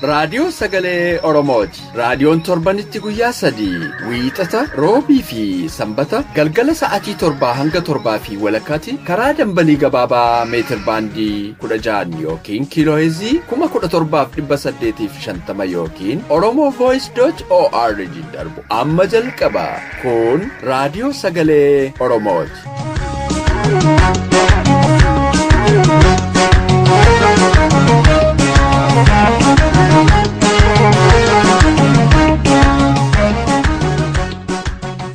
Raadiyoo Sagalee Oromooti. Raadiyoon torbanitti guyyaa 3 wiixata, roobii fi sanbata galgala sa'aatii 7 hanga 7:30 karaa dambalii gabaabaa meetir baandii 16 yookiin kiilooheezii 17,850 yookiin oromovoice.org darbu amma jalqaba. Kun Raadiyoo Sagalee Oromooti.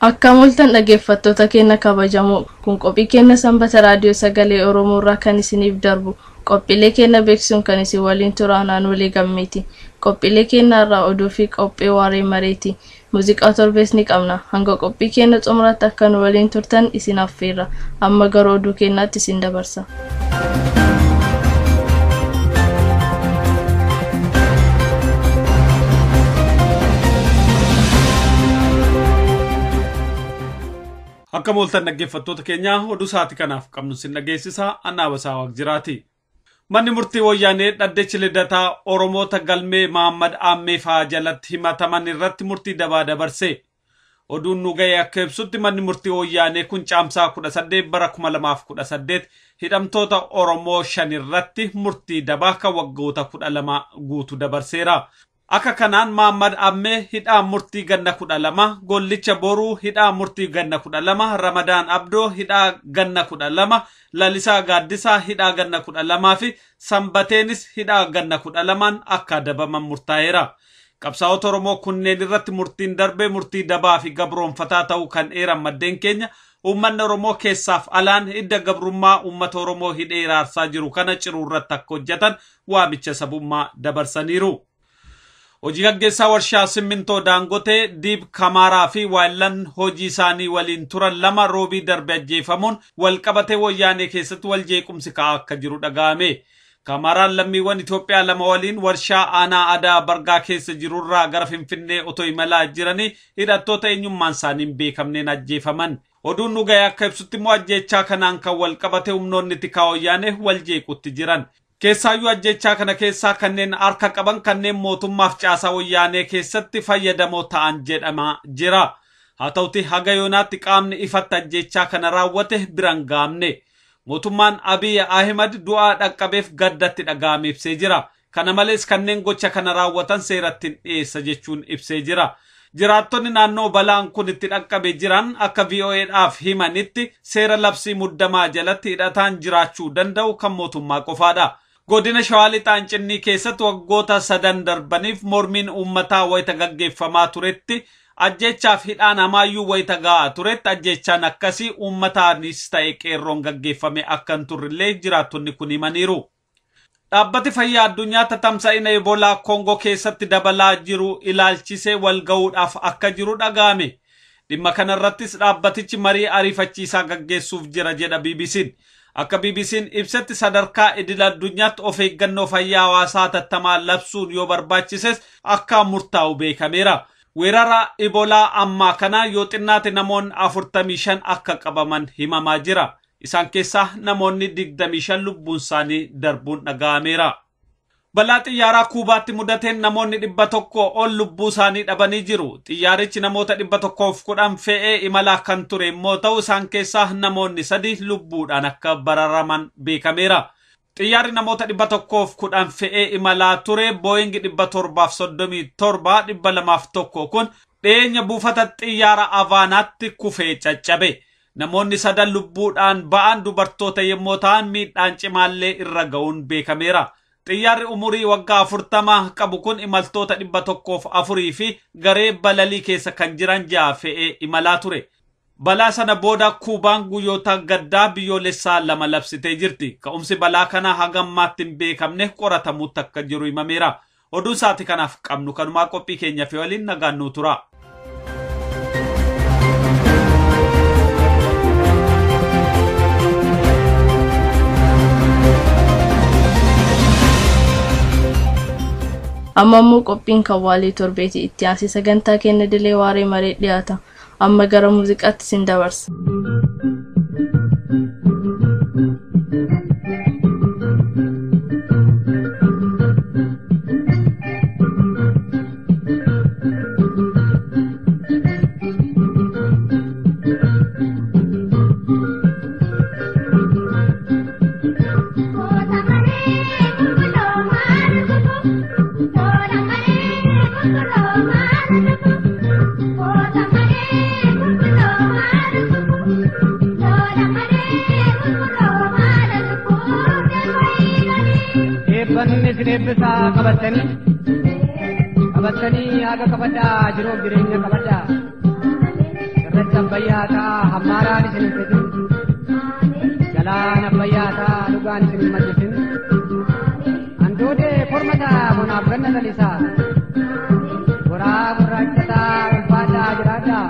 Akkam ooltan dhaggeeffattoota keenya kabajamoo, kun qophii keenya sanbata Raadiyoo Sagalee Oromoo irraa kan isiniif darbu. Qophiilee keenya beeksisuun kan isin waliin turan Aanulee Gammeeti. Qophiilee keenya irraa oduu fi qophii waaree mareeti. Muuziqaa torbees ni qabna. Hanga qophii keenya xumuraatti akka nu waliin turtan isin affeerra. Amma gara oduu keenyaatti isin dabarsa. Akka mooltan dhaggeeffattoota keenyaa, oduu sa'aatii kanaaf qabnu sin dhageessisaa Annaa Basaa Waaqjiraati. Manni murtii wayyaanee dhaddachi lidataa Oromoota galmee Mahammad Aammee fa'aa jalatti himataman irratti murtii dabaa dabarse. Oduun nu ga'e akka ibsutti manni murtii wayyaanee kun caamsaa 18 bara 2018 hidhamtoota Oromoo 5 irratti murtii dabaa kan waggoota 12 guutu dabarseera. Akka kanaan Mahammad Ammee hidhaa murtii ganna 12, Gollicha Boruu hidhaa murtii ganna 12, Ramadaan Abdoo hidhaa ganna 12, Lalisaa Gaaddisaa hidhaa ganna 12 fi Sanbateenis hidhaa ganna 12 akka adabaman murtaa'eera. Qabsaa'ota Oromoo kunneen irratti murtiin darbe murtii dabaa fi gabroonfataa ta'uu kan eeran maddeen keenya, uummanni Oromoo keessaaf alaan hidda gabrummaa uummata Oromoo hidhee iraarsaa jiru kana ciruu irratti akka hojjetan waamicha sabummaa dabarsaniiru. Hojii gaggeessaa warshaa simmintoo Daangotee Diib Kamaaraa fi waayillan hojii isaanii waliin turan 2 roobii darbe ajjeefamuun walqabatee wayyaanee keessatti wal jeequmsi ka'aa akka jiru dhaga'ame. Kamaaraan lammiiwwan Itoophiyaa 2 waliin warshaa aanaa aadaa Bargaa keessa jirurraa gara Finfinnee otoo imalaa jiranii hidhattoota eenyummaan isaanii hin beekamneen ajjeefaman. Oduun nu ga'e akka ibsutti immoo ajjeechaa kanaan kan walqabate humnoonni tikaa wayyaanee wal jeequtti jiran. Keessaayyuu ajjeechaa kana keessaa kanneen harka qaban kanneen mootummaaf caasaa wayyaanee keessatti fayyadamoo ta'an jedhamaa jira. Haa ta'uti haga yoonaatti qaamni ifatti ajjeechaa kana raawwate biraan gaamne. Mootummaan Abiy Ahimad du'aa dhaqqabeef gaddatti dhaga'ame ibsee jira. Kana malees kanneen gocha kana raawwatan seeratti hin dhiyeessa jechuun ibsee jira. Jiraattonni naannoo balaan kun itti dhaqqabe jiran akka VOAdhaaf himanitti seera labsii muddamaa jalatti hidhataan jiraachuu danda'u kan mootummaa qofaadha. Godina Shawaa Lixaa Incinnii keessatti waggoota 3 darbaniif mormiin uummataa wayita gaggeeffamaa turetti ajjeechaaf hidhaan hamaayyuu wayita ga'aa turetti ajjeechaan akkasii uummataanis ta'e qeerroon gaggeeffame akka hin turrellee jiraattonni kun himaniiru. Dhaabbati fayyaa addunyaa tatamsa'ina Eboolaa Koongoo keessatti dabalaa jiru ilaalchisee wal ga'uudhaaf akka jiru dhaga'ame. Dhimma kanarrattis dhaabbatichi marii ariifachiisaa gaggeessuuf jira jedha BBC'n. Akka BBC'n ibsetti sadarkaa idil addunyaatti of eeggannoo fayyaa hawaasaa tattamaa labsuun yoo barbaachises akka murtaa'u beekameera. Weerara Eboolaa ammaa kana yoo xinnaate namoonni 45 akka qabaman himamaa jira. Isaan keessaa namoonni 25 lubbuun isaanii darbuun dhaga'ameera. Balaa xiyyaaraa Kuubaatti mudateen namoonni 100 ol lubbuu isaanii dhabanii jiru. Xiyyaarichi namoota 110 fe'ee imalaa kan ture immoo ta'u isaan keessaa namoonni 3 lubbuudhaan akka bararaman beekameera. Xiyyaarri namoota 110 fe'ee imalaa ture Boeing 737 201 kun dhiyeenya buufata xiyyaara Havaanaatti kufee caccabe. Namoonni 3 lubbuudhaan ba'an dubartoota yommuu ta'an miidhaan cimaallee irra ga'uun beekameera. Xiyyaarri umurii waggaa 40 qabu kun imaltoota 104 fi garee balalii keessa kan jiran 6 fe'ee imalaa ture. Balaa sana booda Kuubaan guyyoota gaddaa biyyoolessaa 2 labsitee jirti. Ka'umsi balaa kanaa haga ammaatti hin beekamne qoratamuutti akka jiru himameera. Oduun sa'aatii kanaaf qabnu kanumaa qophii keenya fi waliin nagaan nuu tura. Amma immoo qophiin kan waalee torbeeti itti aansee sagantaa keenya dilee waaree maree dhiyaata. Amma gara muuziqaatti sin dabarsa. Darbanni isin eebbisaa qabattanii qabattanii haga qabadhaa jiruuf jireenya qabadhaa. Irratti abbayyaa ta'a hammaaraan isin hin fedhin. Galaan abbayyaa ta'a dhugaan isin hin maddisin. Andoodee korma ta'a bonaaf ganna lalisaa. Goraa gurraacha ta'a ulfaadhaa jiraadhaa.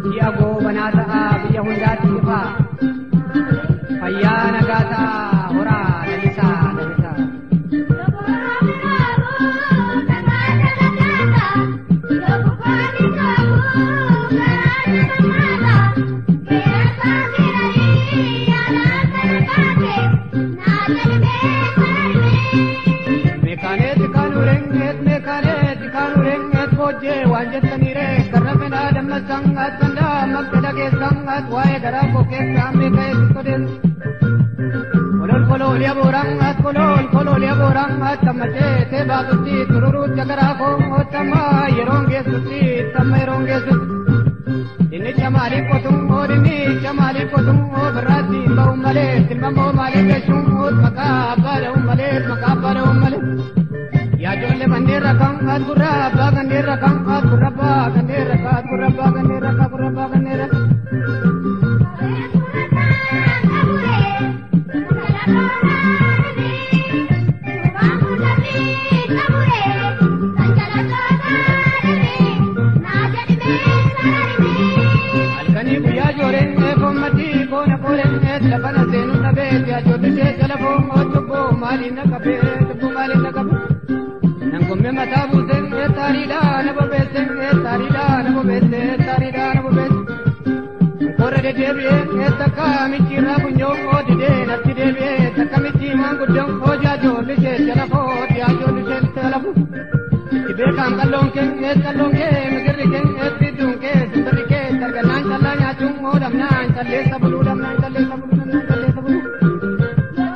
Ji'a goobanaa ta'a biyya hundaatti ifaa. Fayyaa nagaa ta'a horaa lalisaa lalisaa. Meekaaneeti kaanureengeet meekaaneeti kaanureengeet bojjee waan jettaniire karra fedhaa dammasaan as bandaa maqdada keessaan as waa'ee garaa koo keessaa meeqa'ee todees. Kolol kolol yabooraan as kolol kolol yabooraan as tammachee tee baatutti tururuutti garaa koo tamma yeroon geessutti tamma yeroon geessutti. Dinnicha maaliif qotuun oo dinnicha maaliif qotuun oo birraatti hin ba'uun malee silmamoo maaliif gashuun oo maqaa abbaa dha'uun malee maqaa abbaa dha'uun malee. Yaa ijoollee mandeerra kan as gurra abbaa gandeerra kan as gurra abbaa gandeerra kan as gurra abbaa gandeerra kan gurra abbaa gandeerra. Halkanii guyyaa jooreen eefoommatii koona kooreen lafana seenuu dhabee yaajoolli ishee jala foon cubbuu maaliin na qabee cubbuu maaliin na qabee. Nan gomme mataa buuseen taariidhaa na bobeesseen taariidhaa na bobeesseen taariidhaa na bobeesseen. Korra deddeebi'ee takka micciirraa funyoo oo didee natti deebi'ee takka miccii maanguddoon oo yaajoolli ishee jala foon yaajoolli ishee jala foon. Itti beekaan qalloon kee qalloon kee misirri kee fidduun kee simbirri kee dargannaan callaa nyaachuun oo dhabnaan calleessa buluu dhabnaan calleessa buluu dhabnaan calleessa buluu.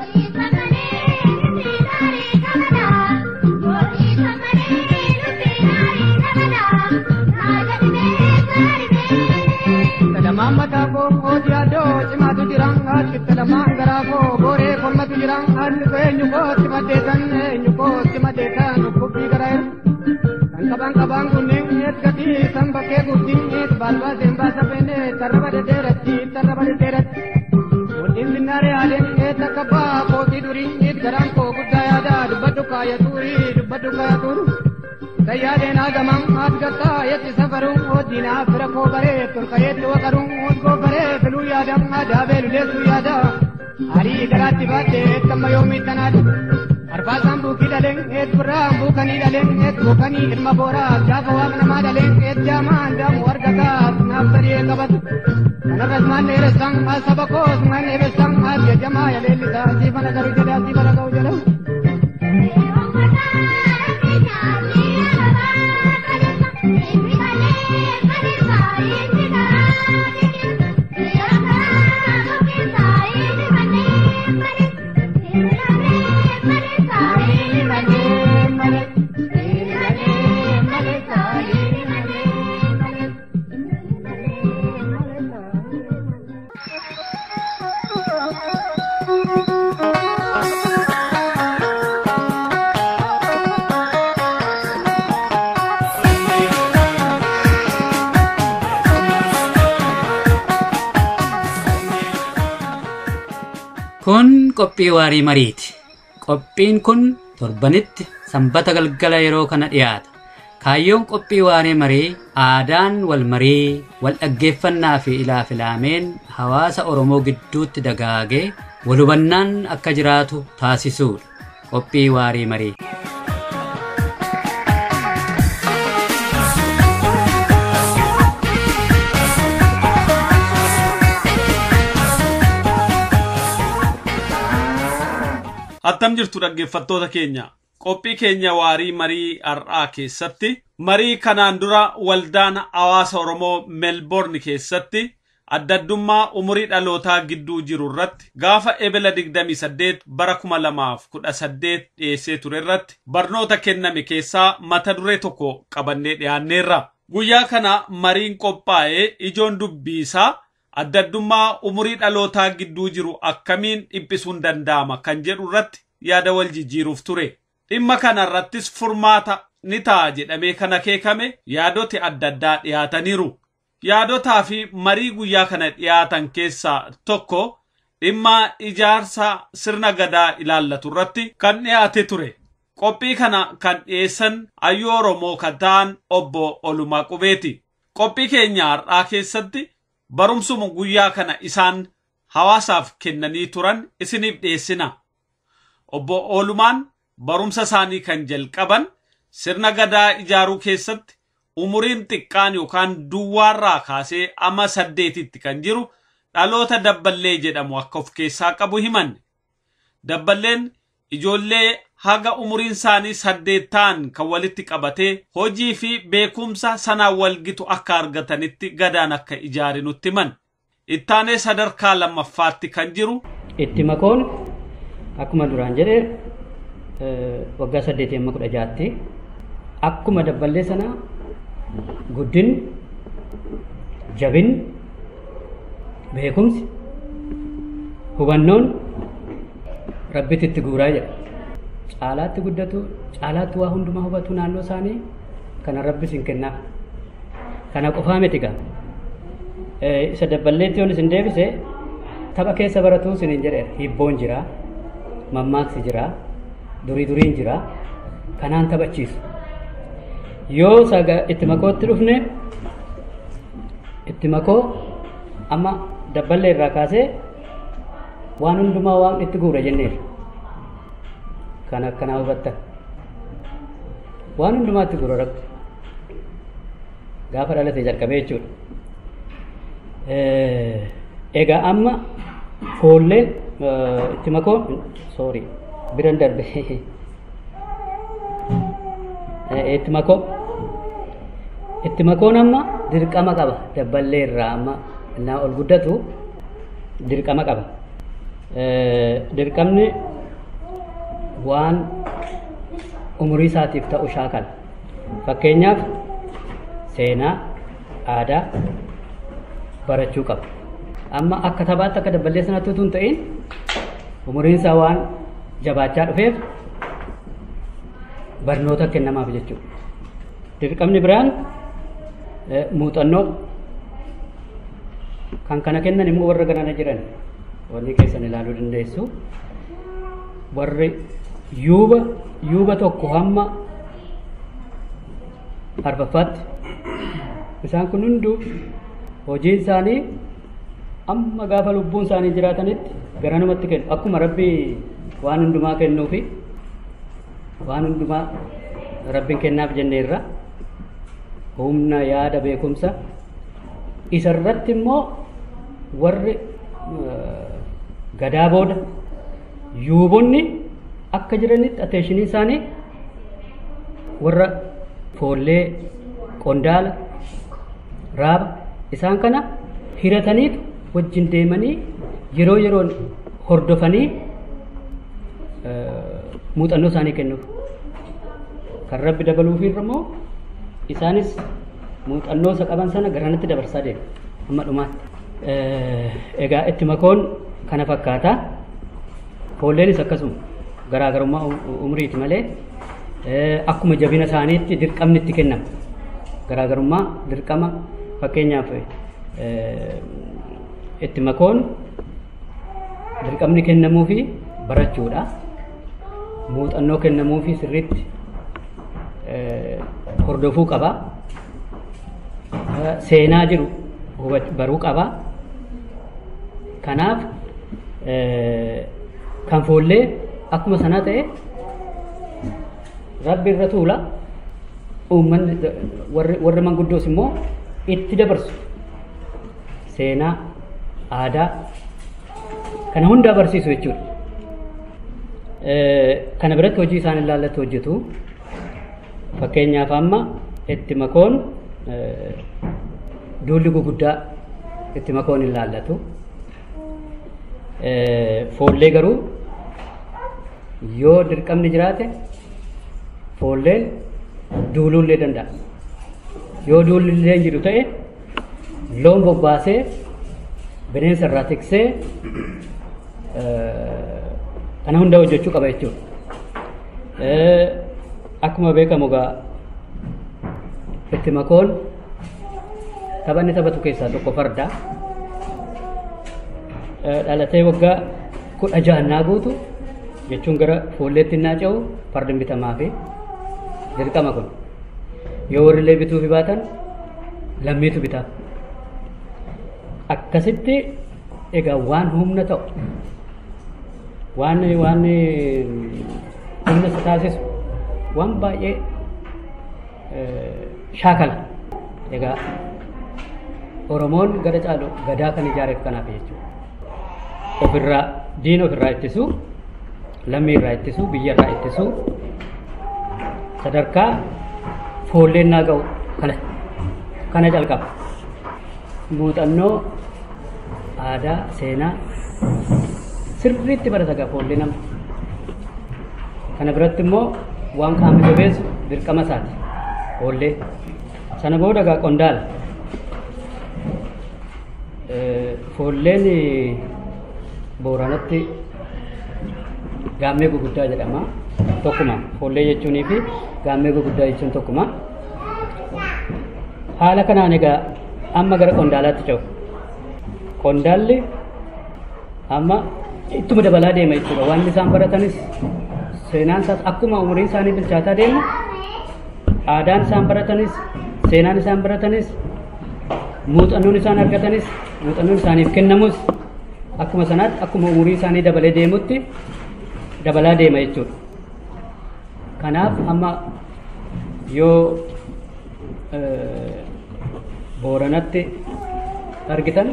Lamaan mataa koo ooti yaadoo cimaatu jira achitti lamaan garaa koo booree kormatu jira haalli koo eenyu kootti maddeetan eenyu kootti maddeetan dhukkubbii garaa jiru. Kan qabaan qabaan kunneen eet gatii san bakkee guutiin eet baalbaaseen baasa feene tarraba deddeeratti tarraba deddeeratti. Waliin zinnaaree haaleen eet akka abbaa kootii durii eet garaan koo guddaa yaada dubbadhu kaaya tuurii dubbadhu kaaya tuuru. Sayyaadeen hagamaan adgattaa yetti safaruun hojiinaa fira koo baree tolkayeetti waqaruun hojgoo baree filuu yaada aadaa beeluleessuu yaada Arii garaatti baattee tamma yoomii tanaadha. Arfaasaan buukii dhaleen eet birraan buukanii dhaleen eet buukanii ilma booraa gaafa waaqa namaa dhaleen eet jaamaan daamu argataas naaf sadii qabatu. Kanarras maan dheeressaan saba koos maan dheeressaan jajamaa yaleellisaa siifana garu jedhaa siifana ga'u jedha. Kun qophii waarii mariiti. Qophiin kun torbanitti sanbata galgala yeroo kana dhiyaata. Kaayyoon qophii waarii marii aadaan wal marii, wal dhaggeeffannaa fi ilaafilaameen hawaasa Oromoo gidduutti dagaagee wal hubannaan akka jiraatu taasisuudha. Qophii waarii marii. Attam jirtu dhaggeeffattoota keenya. Qophii keenya waarii marii har'aa keessatti marii kanaan dura waldaan hawaasa Oromoo Meelboorn keessatti adda addummaa umurii dhalootaa gidduu jiru irratti gaafa ebela 28 bara 2018 dhiyeessee ture irratti barnoota kenname keessaa mata duree tokko qabannee dhiyaanneerra. Guyyaa kana mariin qophaa'ee ijoon dubbiisaa adda addummaa umurii dhalootaa gidduu jiru akkamiin dhiphisuun danda'ama kan jedhu irratti yaada wal jijjiiruuf ture. Dhimma kana irrattis furmaata ni ta'a jedhamee kan akeekame yaadoti adda addaa dhiyaataniiru. Yaadotaa fi marii guyyaa kana dhiyaatan keessaa tokko dhimma ijaarsa sirna gadaa ilaallatu irratti kan dhiyaate ture. Qophii kana kan dhiyeessan hayyuu Oromoo kan ta'an obbo Olumaa Qubeeti. Qophii keenya har'aa keessatti barumsuma guyyaa kana isaan hawaasaaf kennanii turan isiniif dhiyeessina. Obbo Olumaan barumsa isaanii kan jalqaban sirna gadaa ijaaruu keessatti umuriin xiqqaan yookaan duwwaarraa kaasee amma 8tti kan jiru dhaloota dabballee jedhamu akka of keessaa qabu himan. Dabballeen ijoollee haga umuriin isaanii 8 ta'an kan walitti qabatee hojii fi beekumsa sanaan walgitu akka argatanitti gadaan akka ijaare nutti himan. Ittaanee sadarkaa lammaffaatti kan jiru itti makoon akkuma duraan jedhee waggaa 8 amma 16tti akkuma dabballee sana guddin jabin beekumsi hubannoon rabbitti itti guuraa jedha. Caalaatti guddatu, caalaatti waa hundumaa hubatu naannoo isaanii kana rabbis hin kennaaf. Kana qofaa miti gaa. Isa dabballeetti yoon isin deebise tapha keessa baratuu isiniin jedheera. Hibboon jira, mammaaksi jira, durii duriin jira. Kanaan taphachiisu. Yoo itti makootti dhufne itti makoo amma dabballee irraa kaasee waan hundumaa waan itti guura jenneerra. Kan akkanaa hubattan waan hundumaa itti guura rabbi gaafa dhalate jalqabee jechuudha. Egaa amma foolleen itti makoo soorii biran darbe itti makoon amma dirqama qaba dabballee irraa amma innaa ol guddatu dirqama qaba. Dirqamni waan umurii isaatiif ta'u shaakala. Fakkeenyaaf seenaa, aadaa barachuu qaba. Amma akka taphaatti akka dabballee sanatti utuu hin ta'in umuriin isaa waan jabaachaa dhufeef barnoota kennamaaf jechuudha. Dirqamni biraan muuxannoo kan kana kennan immoo warra garana jiran wanni keessan ilaaluu dandeessu. Warri yuuba tokko hamma arfaffaatti isaan kun hunduu hojiin isaanii amma gaafa lubbuun isaanii jiraatanitti garanumatti kennu. Akkuma rabbi waan hundumaa kennuufi waan hundumaa rabbiin kennaaf jenneerra humna yaada beekumsa isarratti immoo warri gadaa booda yuubonni akka jiranitti atteeshinii isaanii warra foollee qondaala raaba isaan kana hirataniitu wajjin deemanii yeroo yeroon hordofanii muuxannoo isaanii kennuuf. Kan rabbi dabaluufiirra immoo isaanis muuxannoo isa qaban sana garanatti dabarsaa deemu amma dhumaatti. Egaa itti makoon kana fakkaata. Foolleenis akkasuma garaagarummaa umriiti malee akkuma jabina isaaniitti dirqamni itti kennama. Garaagarummaa dirqama fakkeenyaaf itti makoon dirqamni kennamuufi barachuudha. Muuxannoo kennamuufi sirriitti hordofuu qaba. Seenaa jiru baruu qaba. Kanaaf kan foollee akkuma sanaa ta'e rabbi irra tuula. Uummanni warri manguddoos immoo itti dabarsu. Seenaa, aadaa kana hundaa barsiisu jechuudha. Kana biratti hojii isaan ilaallatu hojjetu. Fakkeenyaaf amma itti makoon duulli guguddaa itti makoon ilaallatu. Foollee garuu yoo dirqamni jiraate foolleen duuluullee danda'a. Yoo duulillee hin jiru ta'e loon bobbaasee bineensa irraa tiksee Kana hunda hojjechuu qaba jechuudha. Akkuma beekamu egaa itti makoon taphanni taphatu keessaa tokko farda. Dhalatee waggaa 16 guutu jechuun gara foolleetti innaa ce'u fardi bitamaa fi dirqama kun. Yoo warri illee bituu fi baatan lammiitu bitaaf. Akkasitti egaa waan humna ta'u waan humna isa taasisu waan baay'ee shaakala. Egaa Oromoon gara caalu gadaa kan ijaareef kanaaf jechuudha. Ofirraa diina ofirraa ittisuu, lammii irraa ittisuu, biyya irraa ittisuu sadarkaa foolleennaa ga'u kana calqaba. Muuxannoo aadaa seenaa sirriitti barata gaa foollee nama. Kana biratti immoo waan qaama jabeessu dirqama isaati foollee. Sana booda gaa qondaala. Foolleen Booranatti gaammee guguddaa jedhama. Tokkuma foollee jechuunii fi gaammee guguddaa jechuun tokkuma. Haala kanaan egaa amma gara qondaalaatti ce'u. Qondaalli amma ittuma dabalaa deema jechuudha. Waan isaan baratanis seenaan isaas akkuma umuriin isaanii bilchaataa deemu aadaan isaan baratanis seenaan isaan baratanis muuxannoon isaan argatanis muuxannoon isaaniif kennamus akkuma sanaatti akkuma umurii isaanii dabalee deemutti dabalaa deema jechuudha. Kanaaf amma yoo Booranatti argitan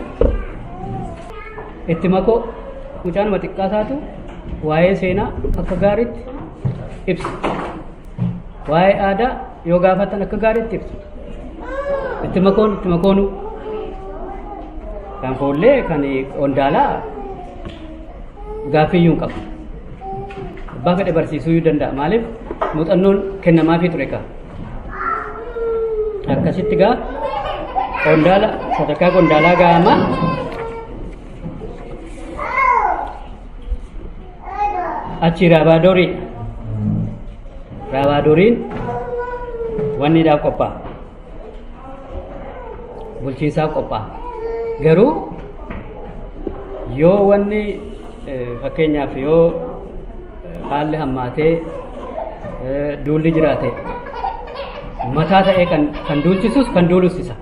itti makoo mucaanuma xiqqaa isaatu waa'ee seenaa akka gaariitti ibsa. Waa'ee aadaa yoo gaafatan akka gaariitti ibsa. Itti makoonu kan foollee kan qondaalaa gaaffiyyuu hin qabu. Abbaa fedhe barsiisuu danda'a. Maaliif muuxannoon kennamaafii ture kaa. Akkasitti gaa qondaala sadarkaa qondaalaa ga'ama. Achi raabaadorii. Raabaadoriin wanniidhaaf qophaa'a. Bulchiinsaaf qophaa'a. Garuu yoo wanni fakkeenyaaf yoo haalli hammaatee duulli jiraate mataa ta'ee kan duulchisus kan duulus isa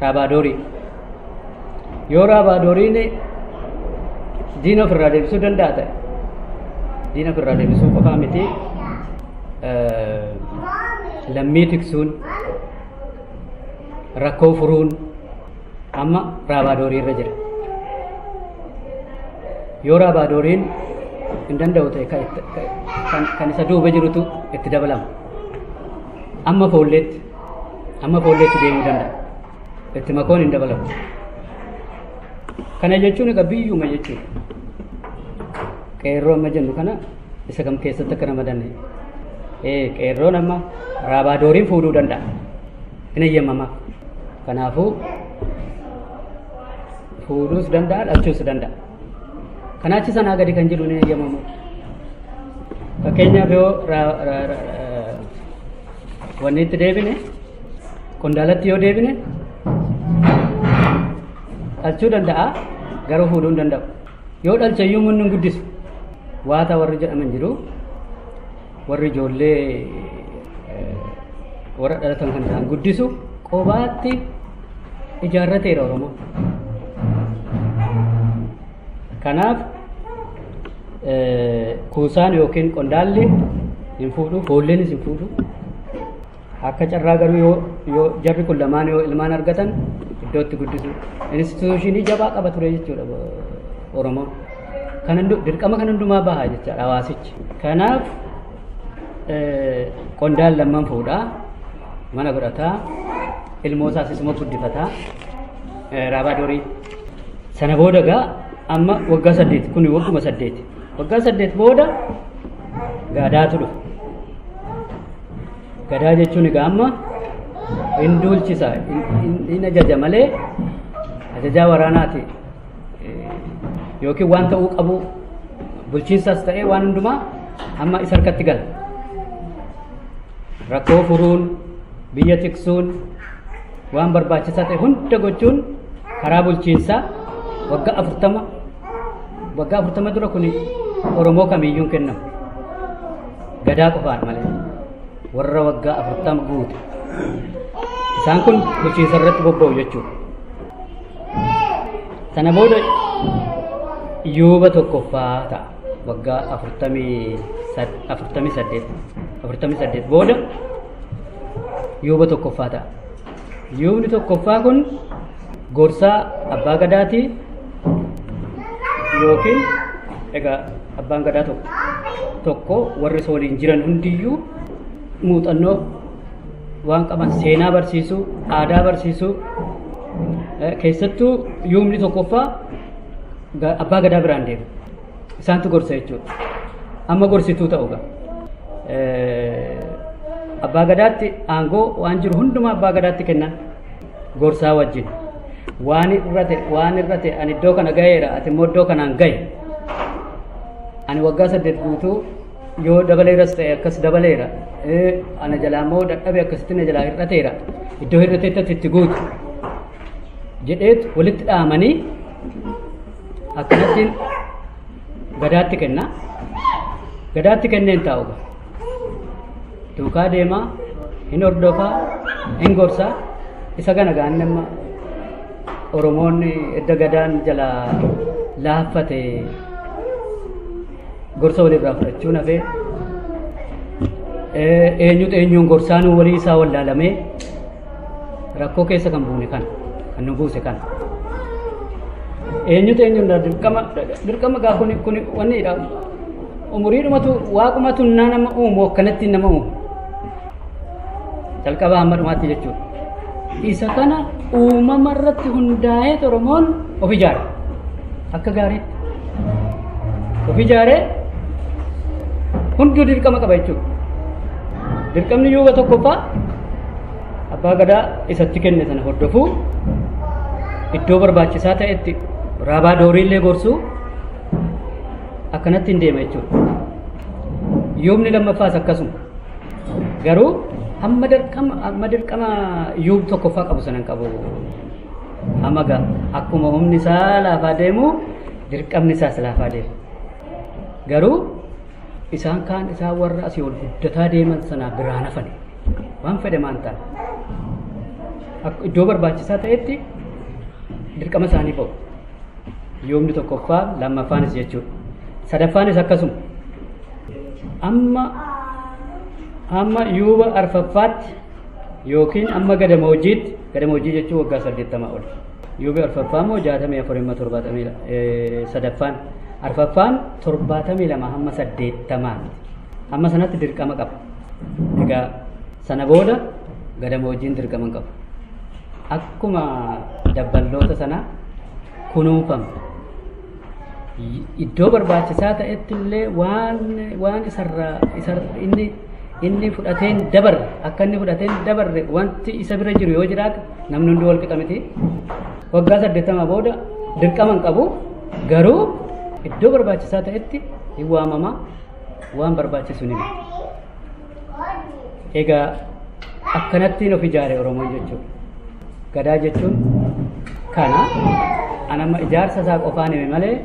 raabaadorii. Yoo raabaadoriin diina ofirraa deebisuu danda'a ta'e diina ofirraa deebisuu qofaa miti lammii tiksuun rakkoo furuun amma raabaadorii irra jira. Yoo raabaadoriin hin danda'u ta'e kan isa duuba jirutu itti dabalama. Amma foolleetti deemuu danda'a. Itti makoon hin dabalamu. Kana jechuun egaa biyyuma jechuudha. Qeerroo amma jennu kana isa kam keessatti akka ramadanne. Qeerroon amma raabaadoriin fuudhuu danda'a. Hin eeyyamamaaf. Kanaafuu fuudhuus danda'a, dhalchuus danda'a. Kanaachi sanaa gadi kan jiru ni eeyyamamu. Fakkeenyaaf yoo wanni itti deebine qondaalatti yoo deebine dhalchuu danda'a garuu fuudhuu hin danda'u. Yoo dhalche iyyuu munni hin guddisu. Waata warri jedhaman jiru warri ijoollee warra dhalatan kan isaan guddisu qobaatti ijaarrateera Oromoon. Kanaaf kuusaan yookiin qondaalli hin fuudhu, foolleenis hin fuudhu. Akka carraa garuu yoo jarri kun lamaan yoo ilmaan argatan iddootti guddisu. Instituushinii jabaa qaba ture jechuudha Oromoon. Dirqama kan hundumaa baha jechaadha hawaasichi. Kanaaf qondaal lamman fuudhaa, mana godhataa, ilmoo isaas isuma guddifataa, raabaadorii. Sana booda gaa amma waggaa 8 kun wagguma 8. Waggaa 8 booda gadaatu dhufa. Gadaa jechuun egaa amma hin duulchisa, hin ajaja malee ajajaa waraanaati yookiin waan ta'uu qabu Bulchiinsas ta'ee waan hundumaa amma isa harkatti gala. Rakkoo furuun, biyya tiksuun, waan barbaachisaa ta'e hunda gochuun karaa bulchiinsaa waggaa 40 waggaa 40 dura kun Oromoo kamiyyuu hin kennamu. Gadaa qofaan malee warra waggaa 40 guute. Isaan kun bulchiinsa irratti bobba'u jechuudha. Sana booda yuuba tokkoffaa ta'a. Waggaa 48 booda yuuba tokkoffaa ta'a. Yuubni tokkoffaa kun gorsaa abbaa gadaatii yookiin egaa abbaan gadaa tokko warri isa waliin jiran hundiyyuu muuxannoo waan qaban seenaa barsiisuu, aadaa barsiisuu, keessattuu yuubni tokkoffaa abbaa gadaa biraan deema. Isaantu gorsa jechuudha. Amma gorsituu ta'u gaa. Abbaa gadaatti aangoo waan jiru hundumaa abbaa gadaatti kennan gorsaa wajjin. Waan irra ta'e ani iddoo kana ga'eera, ati immoo iddoo kanaan ga'i. Ani waggaa 8 guutuu yoo dabaleeras ta'e akkas dabaleera. Ana jalaa immoo dadhabe akkasitti na jalaa hir'ateera. Iddoo hir'ateetti itti guutu. Jedheetu walitti dhaamanii akkanattiin gadaatti kenna. Gadaatti kenneen taa'u. Duukaa deemaa, hin hordofaa, hin gorsaa. Isa kana gaan nama Oromoonni edda gadaan jalaa laaffate gorsa walirraa fudhachuun hafee eenyutu eenyuun gorsaanuu walii isaa wallaalamee rakkoo keessa kan buune kana kan nu buuse kana. Eenyutu eenyuun dirqama gaa kun wanniidha. Umuriidhumatu waaqumatu nama uumu akkanatti nama uumu. Jalqabaa hamma dhumaatti jechuudha. Isa kana uumama irratti hundaa'ee Oromoon of ijaare. Akka gaariitti. Of ijaaree hunduu dirqama qaba jechuudha. Dirqamni yuuba tokkoffaa abbaa gadaa isatti kenne sana hordofuu, iddoo barbaachisaa ta'etti raabaa dooriillee gorsuu akkanatti hin deema jechuudha. Yuubni lammaffaas akkasuma. Garuu hamma dirqama yuub tokkoffaa qabu sana hin qabu. Amma gaa akkuma humni isaa laafaa deemu dirqamni isaas laafaa deema. Garuu isaan kaan isaan warra asii ol guddataa deeman sanaa biraan hafan waan fedhe maan ta'an iddoo barbaachisaa ta'etti dirqama isaanii ba'u. Yuubni tokkoffaa lammaffaanis jechuudha. Sadaffaanis akkasuma. Amma yuuba arfaffaatti yookiin amma gadamoojiitti, gadamoojii jechuun waggaa 80 ol. Yuubi arfaffaa immoo 64 amma 70 sadaffaan arfaffaan 72 hamma 80 hamma sanatti dirqama qaba. Egaa sana booda gadamoojiin dirqama hin qabu. Akkuma dabballoota sana kunuunfama. Iddoo barbaachisaa ta'etti illee waan isarraa inni fudhateen dabarre akka inni fudhateen dabarre wanti isa bira jiru yoo jiraate namni hundi wal qixa miti. Waggaa 80 booda dirqama hin qabu garuu iddoo barbaachisaa ta'etti hin waamama waan barbaachisu ni. Egaa akkanattiin of ijaare Oromoon jechuudha. Gadaa jechuun kana anamma ijaarsa isaa qofaan hime malee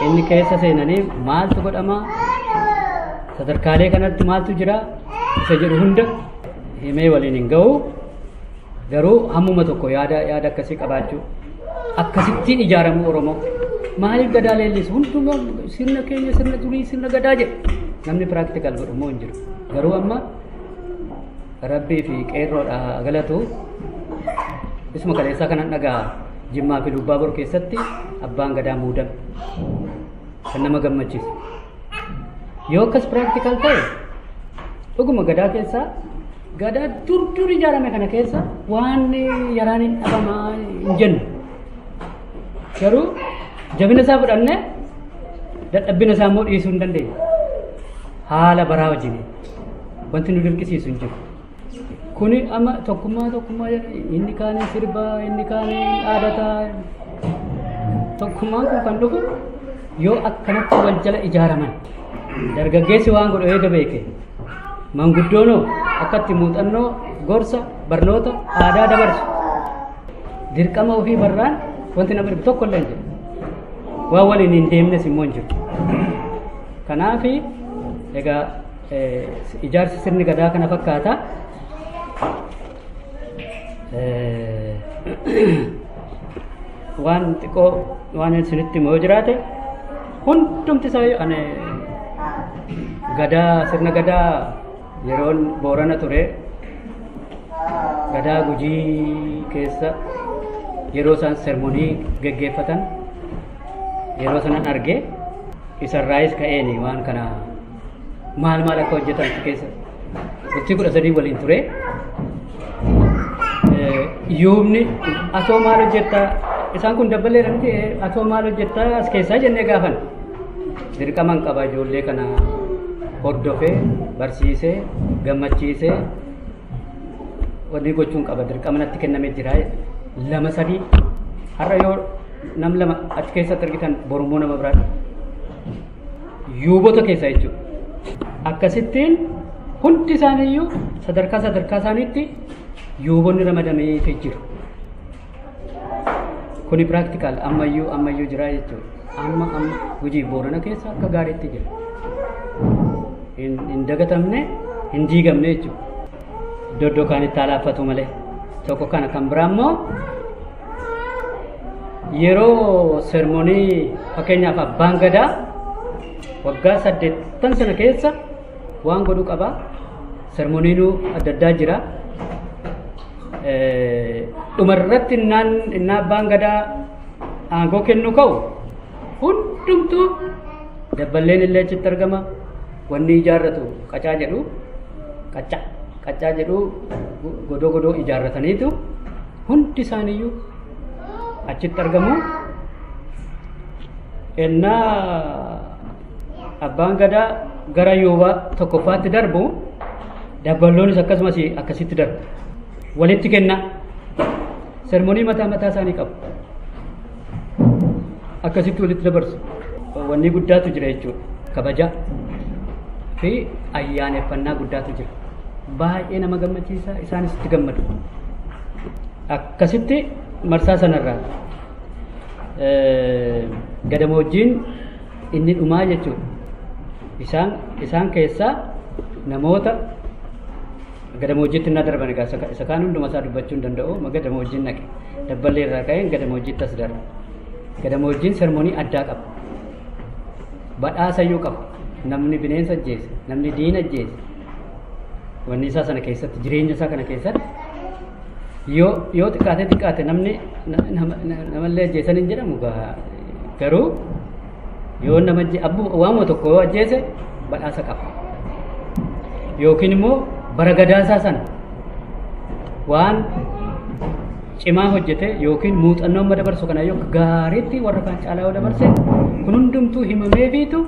inni keessa seenanii maaltu godhama sadarkaalee kanatti maaltu jira isa jedhu hunda himee waliin hin ga'u. Garuu hammuma tokko yaada akkasii qabaachuu akkasittiin ijaaramuu Oromoo maaliif gadaa leellisu hundumaa sirna keenya sirna durii sirna gadaa jedhu namni piraaktikal godhu immoo hin jiru. Garuu amma Rabbii fi qeerroodha galatu isuma kaleessaa kanan dhagaa Jimmaa fi Lubbaabor keessatti abbaan gadaa muudame kan nama gammachiisu. Yoo akkas piraaktikal ta'e dhuguma gadaa keessaa gadaa dur ijaarame kana keessa waan yaraan hin dhabamaa hin jennu. Garuu jabina isaa fudhannee dadhabbina isaa immoo dhiisuu hin dandeenye. Haala baraa wajjin wanti nu dirqisiisu hin jiru. Kuni amma tokkummaa inni kaanii sirbaa inni kaanii aadataa tokkummaan kun kan dhufu Yoo akkanatti wal jala ijaaraman dargaggeessi waan godhu eega beeke manguddoonoo akkatti muuxannoo gorsa barnoota aadaa dabarsu dirqama ofii barraan wanti nama dhibu tokko illee hin jiru. Waan waliin hin deemnes immoo hin jiru. Kanaaf egaa ijaarsi sirni gadaa kana fakkaata. Waan xiqqoo waan isinitti himu yoo jiraate hundumti isaa ani gadaa sirna gadaa yeroon Boorana ture gadaa Gujii keessa yeroo isaan sermonii geggeeffatan yeroo sanan arge isarraayis ka'eeni waan kana maal maal akka hojjetan keessa bultii 13 waliin ture. Yuubni asoo maal hojjettaa isaan kun dabballeedha miti asoo maal hojjettaa as keessaa jennee gaafan dirqaman qaba ijoollee kana hordofee barsiisee gammachiisee wanni gochuun qaba dirqama natti kennamee jira 2 3 har'a yoo nam 2 achi keessatti argitan borummoo nama biraa yuubota keessa jechuudha. Akkasittiin hundi isaaniiyyuu sadarkaa sadarkaa isaaniitti yuubonni ramadamee jiru. Kuni piraktikaal ammayyuu jira jechuudha. Amma Gujii Boorana keessa akka gaariitti jira. Hin dagatamne hin diigamne jechuudha. Iddoo iddoo kaanitti alaaffatu malee. Tokko kana kan biraa immoo yeroo sermonii fakkeenyaaf abbaan gadaa waggaa 8 sana keessa waan godhuu qaba. Sermoniinuu adda addaa jira. Dhumarratti innaa abbaan gadaa aangoo kennu ka'u hundumtuu dabballeen illee achitti argama. Wanni ijaarratu qacaa jedhu qaccaa jedhu godoo godoo ijaarrataniitu hundi isaaniiyyuu achitti argamu. Innaa abbaan gadaa gara yuubaa tokkoffaatti darbu dabballoonis akkasumas akkasitti darbu. Walitti kenna. Sermonii mataa mataa isaanii qabu. Akkasitti walitti dabarsu. Wanni guddaatu jira jechuudha. Kabaja fi ayyaaneffannaa guddaatu jira. Baay'ee nama gammachiisa isaanis itti gammadu. Akkasitti marsaa sanarraa gadamoojjiin inni dhumaa jechuudha. Isaan keessaa namoota gadamoojjiitti innaa darban egaa isa kaan hunduma isaa dubbachuu hin danda'u. Gadamoojjiin naqe dabballee irraa ka'een gadamoojjiitti as darba. Gadamoojjiin sermonii addaa qaba. Badhaasayyuu qaba. Namni bineensa ajjeese, namni diina ajjeese. Wanni isaa sana keessatti jireenya isaa kana keessatti yoo xiqqaate namni namallee ajjeesan hin jedhamu garuu yoo nama waanuma tokko yoo ajjeese badhaasa qaba. Yookiin immoo bara gadaasaa sana waan cimaa hojjete yookiin muuxannoo amma dabarsu kana yoo gaariitti warra kaan caalaa yoo dabarse kun hundumtuu himameefiitu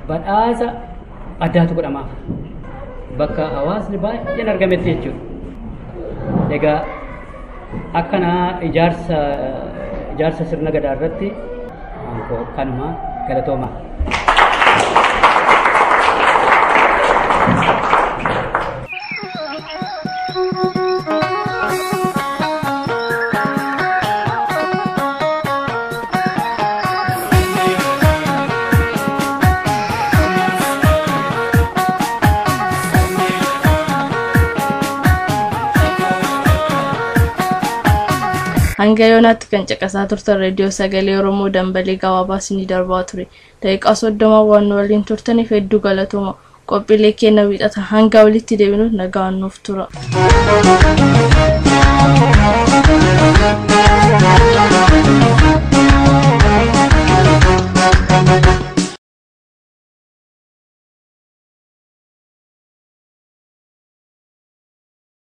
badhaasa addaatu godhamaaf. Bakka hawaasni baay'een argametti jechuudha. Egaa akkana ijaarsa sirna gadaa irratti kanuma galatooma. Hanga yoonaatti kan caqasaa turtan reediyoo sagalee Oromoo dambalee gabaabaa isinii darbaa ture. Daqiiqaa 30 waan nu waliin turtaniif hedduu galatooma. Qophiilee keenya wiixata hanga walitti deebinuuf nagaan nuuf tura.